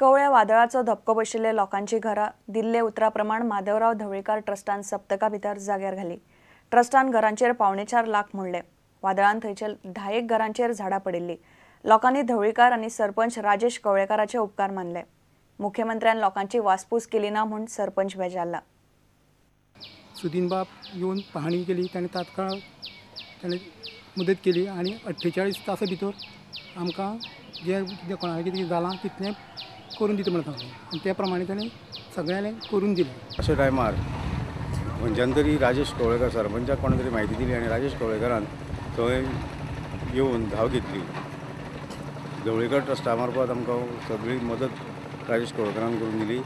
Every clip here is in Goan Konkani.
कवळ्या वादळाचो धपको बशिल्ले लोकांची घरां दिल्ले उतरा प्रमाण माधवराव ढवळीकार ट्रस्टान सप्तका भितर जाग्यार घाली. ट्रस्टान घरांचेर 3.75 लाख म्हणले. वादळान थंयचे 10 घरांचेर झाडां पडिल्ली. लोकांनी ढवळीकार आनी सरपंच राजेश कवळेकाराचे उपकार मानले. मुख्यमंत्र्यान लोकांची वासपूस केली ना म्हूण सरपंच बेजारला. सुदीनबाब येवन पाहणी केली, ताणें तात्काळ ताणें मदत केली आनी 48 तासां भितर आमकां जें कितें कोणाक कितें जालां तितलें करून दिता म्हणून सांगलें आनी त्या प्रमाणे ताणें सगळ्यांक करून दिलें. अशा टायमार खंयच्यान तरी राजेश कवळेकार सरपंचाक कोणा तरी म्हायती दिली आनी राजेश कवळेकारान थंय येवन धांव घेतली. ढवळीकर ट्रस्टा मार्फत आमकां सगळी मदत राजेश कवळेकारान करून दिली.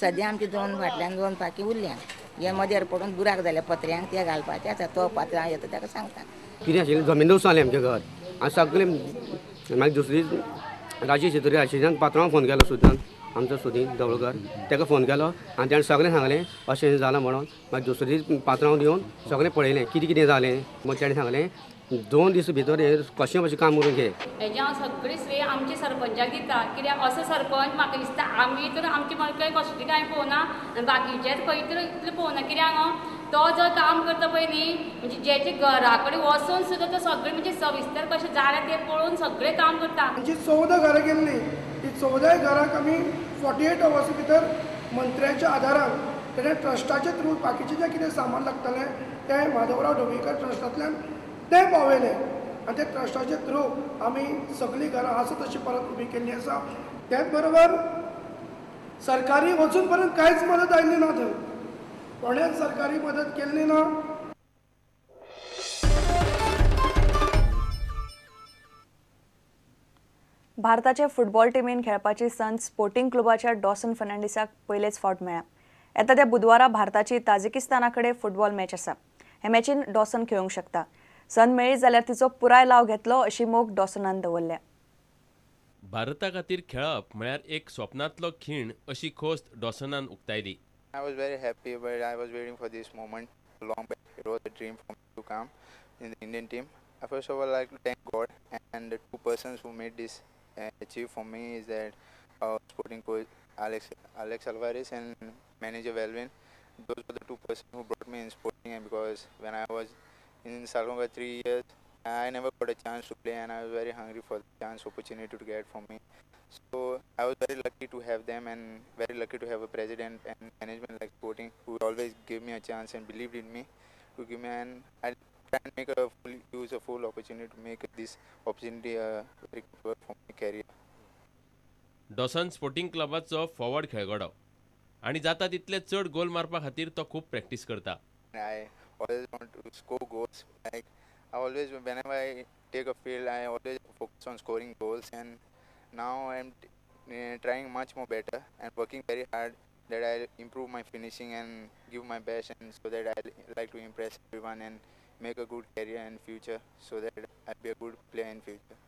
सद्या आमची दोन फाटल्यान 2 पाकी उरल्या, हे मदेर पडून बुराक जाल्या पत्र्यांक, ते घालपाचे आसा. तो पात्रां येता ताका सांगता कितें आशिल्लें जमीन जालें आमचें घर आनी सगळें. मागीर दुसरी राजेश शेतरी आशिल्ल्यान पात्रांव फोन केलो, सुद्दां आमचो सुदीन ढवळकर ताका फोन केलो आनी ताणें सगळें सांगलें अशें जालां म्हणून. मागीर दुसरी पात्रांव येवन सगळें पळयलें कितें कितें जालें. मागीर ताणें सांगलें 2 दीस भितर हें कशें कशें काम करून घे. हेजें हांव सगळें श्रेय आमचे सरपंचाक दिता, कित्याक असो सरपंच म्हाका दिसता आमी तर आमचे मळकाय कसली कांय पळोवना आनी बाकीचे खंय तर इतलें पळोवना. कित्याक तो जो काम करता पळय न्ही, म्हणजे जेचे घरा कडेन वचून सुद्दां तो सगळें म्हणजे सविस्तर कशें जालें तें पळोवन सगळें काम करता. आमची 14 घरां गेल्लीं, ती 14 घरांक आमी 48 अवर्स भितर मंत्र्याच्या आदारान तेणें ट्रस्टाचे थ्रू बाकीचें जें कितें सामान लागतालें तें माधवराव ढवळीकर ट्रस्टांतल्यान तें पावयलें आनी ते ट्रस्टाचे थ्रू आमी सगळीं घरां आसा तशी परत उबी केल्ली आसा. त्याच बरोबर सरकारी वचून पर्यंत कांयच मदत आयली ना, थंय कोणेंच सरकारी मदत केल्ली ना. भारताचे फुटबॉल टिमीन खेळपाची संद स्पोर्टिंग क्लबाच्या डॉसन फर्नांडीसाक पयलेच फावट मेळ्ळ्या. येता त्या बुधवारा भारताची ताजिकिस्ताना कडेन फुटबॉल मॅच आसा. हे मॅचीन डॉसन खेळूंक शकता. संद मेळ्ळी जाल्यार तिचो पुराय लाव घेतलो अशी मोख डॉसनान दवरल्या. भारता खातीर खेळप म्हळ्यार एक स्वप्नांतलो खीण अशी खोस डॉसनान उक्तायली. I was very happy, but I was waiting for this moment long back. It was a dream for me to come in the Indian team. I first of all like to thank God and the 2 persons who made this achieve for me is that our sporting coach Alex Alvarez and manager Velvin. Those were the 2 persons who brought me in sporting, and because when I was in Salonga 3 years, I never got a chance to play, and I was very hungry for the chance opportunity to get for me. So I was very lucky to have them and very lucky to have a president and management like Sporting who always gave me a chance and believed in me to give me, and I try and make a full use a full opportunity to make this opportunity a very good work for my career. Dawson Sporting क्लबाचो forward खेळगडो आनी जाता तितले चड गोल मारपा खातीर तो खूब प्रॅक्टीस करता. I always want to score goals. Like I always, whenever I take a field, I always focus on scoring goals, and now I am trying much more better and working very hard that I improve my finishing and give my best, and so that I like to impress everyone and make a good career in future, so that I'll be a good player in future.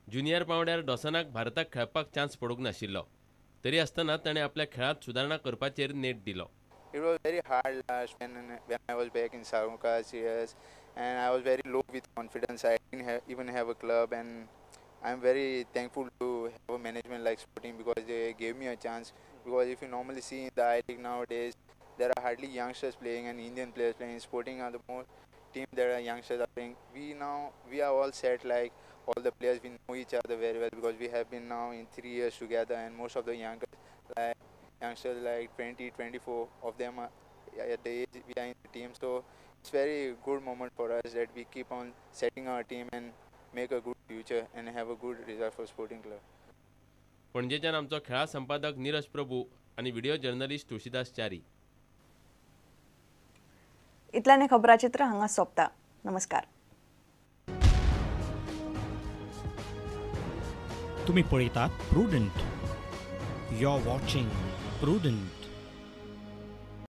Junior पांवड्यार डॉसनाक भारताक खेळपाक चान्स पडूंक नाशिल्लो, तरी आसतना ताणें आपल्या खेळांत सुदारणा करपाचेर नेट दिलो. It was very hard last when I was back in Salonga years, and I was very low with confidence. I didn't even have a club, and I'm very thankful to have a management like Sporting because they gave me a chance. Because if you normally see in the I League nowadays, there are hardly youngsters playing and Indian players playing. Sporting are the most team that are youngsters are playing. We are all set, like all the players, we know each other very well because we have been now in 3 years together, and most of the youngsters like 20, 24 of them are at the age we are in the team. So it's very good moment for us that we keep on setting our team and make a good future and have a good result for Sporting Club. पणजेच्यान आमचो खेळा संपादक नीरज प्रभू आनी व्हिडिओ जर्नलिस्ट तुळशीदास च्यारी. इतल्याने खबराचित्र हांगा सोंपता. नमस्कार. तुम्ही पळयतात Prudent. You are watching Prudent.